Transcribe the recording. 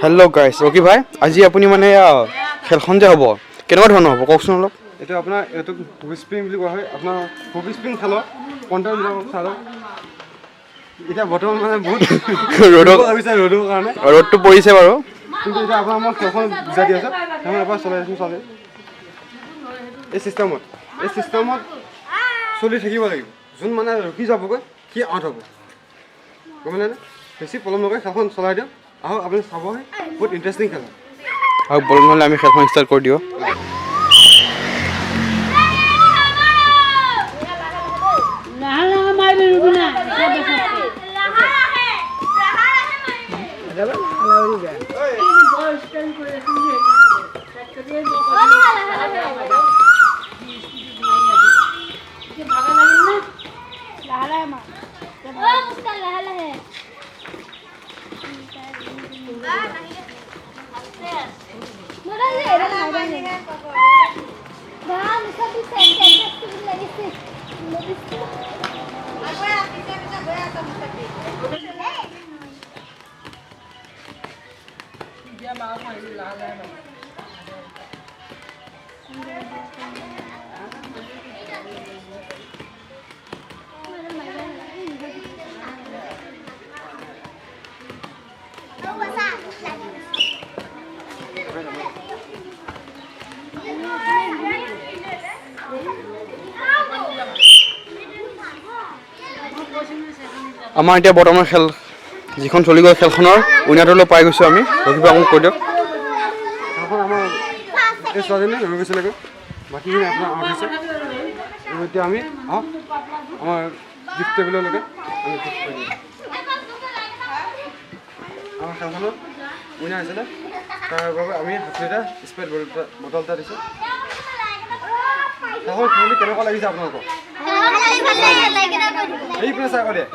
Hello' গাইছ, ৰকি ভাই, আজি আপুনি মানে খেলখন যে হ'ব, কেনেকুৱা ধৰণৰ হ'ব কওকচোন অলপ। এইটো আপোনাৰ এইটো হুপ স্পিং বুলি কোৱা হয়। আপোনাৰ হুপ স্পিং খেলৰ কণ্ট্ৰল চালক। এতিয়া বৰ্তমান মানে বহুত ৰ'দত লাগিছে, ৰ'দৰ কাৰণে। ৰ'দটো পৰিছে বাৰু। কিন্তু এতিয়া আপোনাৰ মই খেলখন বুজাই দি আছোঁ। খেলখন এবাৰ চলাই আছোঁ, চলে এই চিষ্টেমত চলি থাকিব লাগিব। যোন মানে ৰখি যাবগৈ, সি আউট হ'ব, গম পালেনে? বেছি পলম নকৰি খেলখন চলাই দিওঁ আহক, আপুনি চাবহি, বহুত ইণ্টাৰেষ্টিং খেল হয়। আৰু বলক নহ'লে আমি খেলখন ষ্টাৰ্ট কৰি দিওঁ। লাহে লাহে মাৰিবি, ৰুবি না। লাহে লাহে মাৰ। লাহে লাহে। আমাৰ এতিয়া বৰ্তমান খেল যিখন চলি গ'ল, খেলখনৰ উইনাৰটোলৈ পাই গৈছোঁ আমি। ৰকি ভাই, মোক কৈ দিয়ক। খেলখন আমাৰ এই ছোৱালীজনী ৰৈ গৈছিলেগৈ, বাকীখিনি আপোনাৰ আউট হৈছে। আৰু এতিয়া আমি আহক, আমাৰ গিফ্ট টেবুললৈকে আমি গিফ্ট কৰি দিম। আমাৰ খেলখনত উইনাৰ হৈছিলে, তাৰ বাবে আমি 7 লিটাৰ স্প্ৰাইট বটল এটা দিছোঁ। খেলখন খেলি কেনেকুৱা লাগিছে আপোনালোকক? সেইপিনে চাই কৈ দিয়ে।